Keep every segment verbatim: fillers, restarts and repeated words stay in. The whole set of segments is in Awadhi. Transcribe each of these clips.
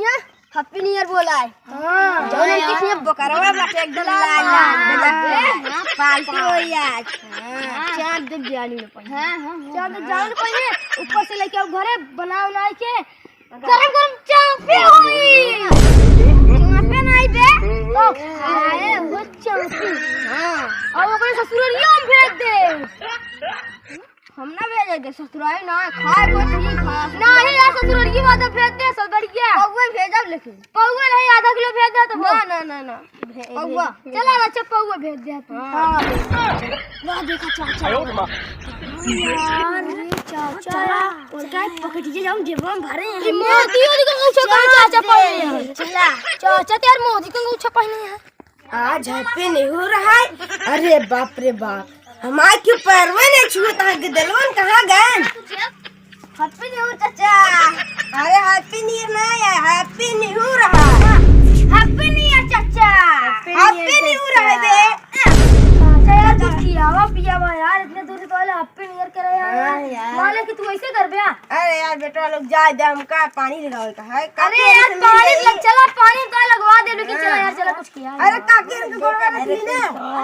Happy New Year बोलाए। हाँ। जौन उनके लिए बोकरवा बाटे एकदम लाल लाल, गजब के। हाँ, पार्टी होई आज। हाँ। चाँद देख जानी न पाई। हाँ, हाँ, हाँ। चाँद देख जानी न पाई। ऊपर से लेके आओ घरे, बना उना के। गरम गरम चाँपे होई। चाँपे नाई बे। तो खाए हो चाँपे। हाँ। और अपने ससुररिया में भेज दे। हम ना भेजे दे ससुरारी ना, खाए को चीज खा। नहीं यार, ससुरारी की बात है, भेज दे, सब बढ़िया। पौवे भेजब लेकिन। पौवे नहीं, आधा किलो भेज दे तो ना, बहुत। ना, ना, ना। भे-, पौवा। भेज दे। चला ना, अच्छा, पौवा भेज दे तू। हाँ। हाँ। वाह, देखा चाचा। यार, रे चाचा। चला, उनका पकड़ के जाऊँ, जेबा में भरे हैं। ये मोदी, मोदी का अंगूछा का चाचा पहने हैं। चला। चाचा, तेरे मोदी का अंगूछा पहने हैं। आज Happy New Year है। अरे बाप रे बाप, हमार क्यों पैरवे नहीं छुअत है, गिदलवन कहाँ गए? Happy New Year चाचा। अरे Happy New Year नहीं है, Happy New Year है। Happy New Year चाचा। Happy New Year है बे। चाचा यार, कुछ खियावा पियावा यार, इतने दूर से तो आए, Happy New Year करे यार। हाँ यार। माले कि तू ऐसे करबे यार। अरे यार, बेटवा लोग जाए दे, हमका पानी लगावे का है। अरे काकी यार, हमसे पानी मिल लग-, चला, पानी का लगवा दे, लेकिन चला यार, चला, कुछ किया अरे यार। काकी, हमके गोड़ लगा पीने।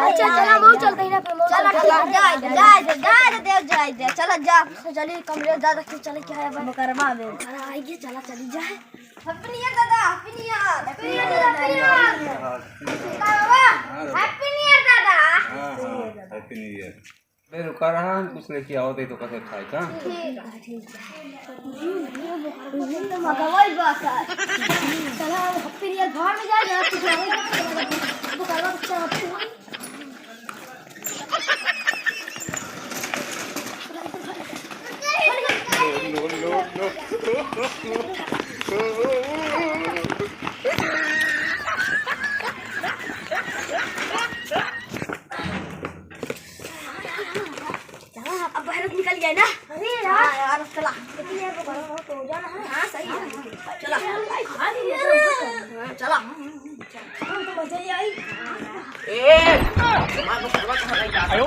अच्छा, चला, मऊ चलते ही ना, फिर मऊ चला, चलते चला, ही ना। जाए दे, जाए दे, जाए दे, देव, जाए दे, चला, जा। चलिए, कमरे जा, रखिए, चले, क्या है भाई? मुकरमा में। अरे, आइए, चला, चली जाए। Happy New Year दादा, Happy New Year, Happy New Year, Happy New Year। का बाबा? Happy New Year दादा। हाँ, हाँ, Happy New Year। अरे रुका रहा, हम कुछ लेके आओ, दे तो कसर खाए का। ठीक है, ठीक है। ये तो मगवाई बात है। चला, हम फिर ये घर में जाए, यहाँ कुछ और दुकान से आते हैं। चला, अब बाहर निकल गया ना। अरे यार। हाँ यार, चला। लेकिन यार, वो घर बहुत हो जाना है। हाँ, सही है। चला। हाँ, चला। हम तो मजा ही आई। ए, हमार बोकरवा कहाँ लेके जात है?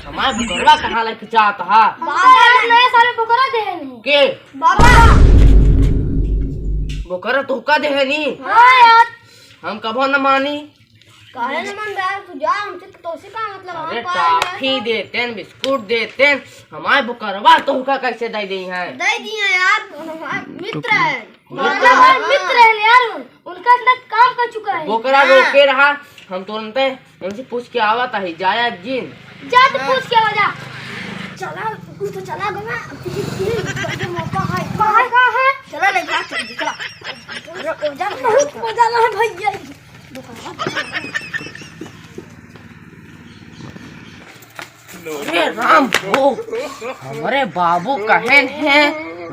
हमार बोकरवा कहाँ लेके जात है? बाबा यार, नया साल में बोकरा देहे नहीं। के? बाबा। बोकरा तोहका देहे नहीं? हाँ यार। हम कभो न मानी। काहे न मन बे, तू जा, हमसे तो, तोसे का मतलब, हम अरे पाए ना टॉफी तो। देतेन, बिस्कुट देतेन, हमार बोकरवा तोहका कैसे दे दी है? दे दिए यार, हमार मित्र है। मित्र हमार है? मित्र है यार, उनका इतना काम कर चुका है। बोकरा हाँ। रोके रहा, हम तुरंते उनसे पूछ के आवत ही, जाया जिन। जा तो हाँ। पूछ के आवा जा। चला, तू तो चला गवा, अब तुझे, तुझे मौका है। कहाँ है, कहाँ है? चला ले जा, चल, चला। अरे, ओ जा, बहुत मजा आया भैया। अरे राम हो, हमरे बाबू कहेन है,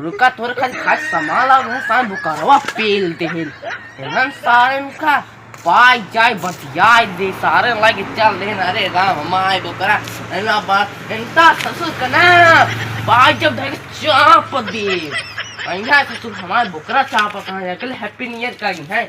रुका तोरे खाली खास सामान लाओ, मैं सामान बोकरवा पेल देहेन। एनन सारे का पाई जाए बतियाए दे, सारे लागे चल देहेन। अरे राम, हमारे बोकरा, एना बा, इनका ससुर का ना, पाई जब धरे चाप दे। अइहा ससुर हमारे बोकरा चाप कहाँ है, अकेले Happy New Year का ही है।